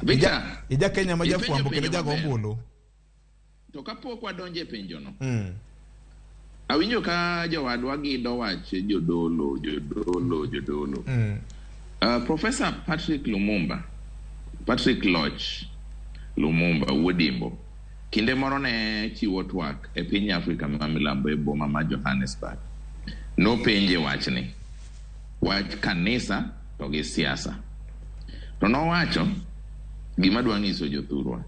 Victor, Ija Kenya ma ipenjo jafwambo kendo penjo jago maber. ombulu. To kapok wadonjo e penjono, awinjo ka jowadwa gido wach jodolo, jodolo, jodolo. Professor Patrick Lumumba, Patrick Loch Lumumba, Wuodimbo, kinde moro ne chiwo twak e piny Afrika ma milambo e boma ma Johannesburg. Nopenje wachni, wach kanisa to gi siasa. To nowacho gima dwa nyiso jothurwa.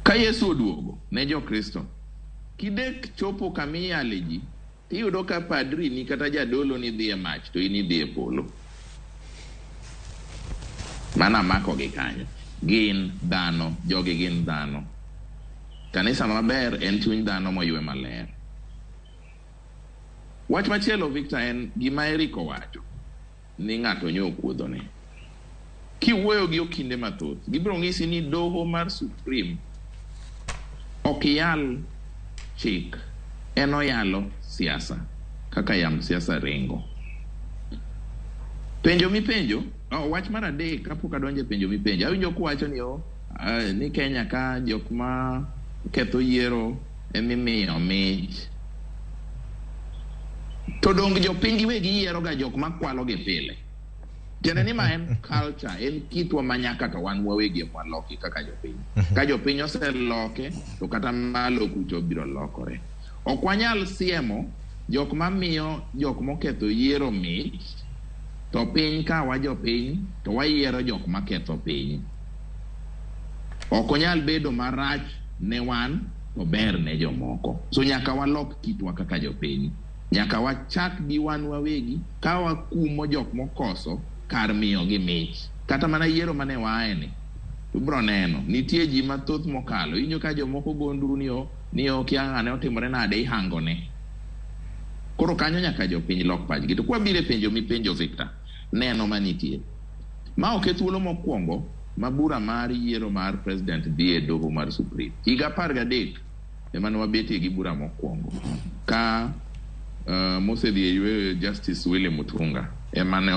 Ka Yesu oduogo ne Jokristo, kidek chopo kama iyale ji, tiyudo ka padri ni kata jadolo ni dhi e mach to in idhi e polo. Mana mako gi kanyo. Gin dhano, jogi gin dhano. Kanisa maber en chuny dhano moywe maler. Wach machielo Victor en gima Eric owacho ni ng'ato nyo okuodhone. Kiwuoyo gi okinde mathoth, gibiro ng'isi ni doho mar Supreme ok yal chik, en oyalo siasa kaka yamb siasa ringo. Penjo mipenjo, oh, wach mar adek kapok adonjo e penjo mipenjo, awinjo kuwacho ni oh, ni Kenya ka jok ma ketho yiero emimiyo mich. To dong jopiny giwegi yiero ga jok makwalo gi pile. Tiende ni ma en culture, en kitwa ma nyaka to wan wawegi ema waloki kaka jopiny. Ka jopiny oseloke, to kata malo kucho biro lokore. Ok wanyal siemo jok mamiyo jok moketho yiero mich, to piny ka wajopiny to wayiero jok maketho piny. Ok onyal bedo marach ne wan to ber ne jomoko. So nyaka walok kitwa kaka jopiny. Nyaka wachak gi wan wawegi ka wakumo jok mokoso kar miyogi mich. Kata mana yiero mane waaye ni, ubro neno, nitie ji mathoth mokalo. Iwinjo ka jomoko go nduru ni o, ni o kia ng'ane otimore nade ihangone. Koro kanyo nyaka jopiny lok pachgi. To kwabiro e penjo mipenjo Victor, neno manitie. Ma ok e thuolo mokwongo ma bura mar yiero mar president dhi e doho mar Supreme. Higa 13 ema ne wabetie gi bura mokwongo. Ka mosedhi e yweyo Justice Willy Mutunga ema ne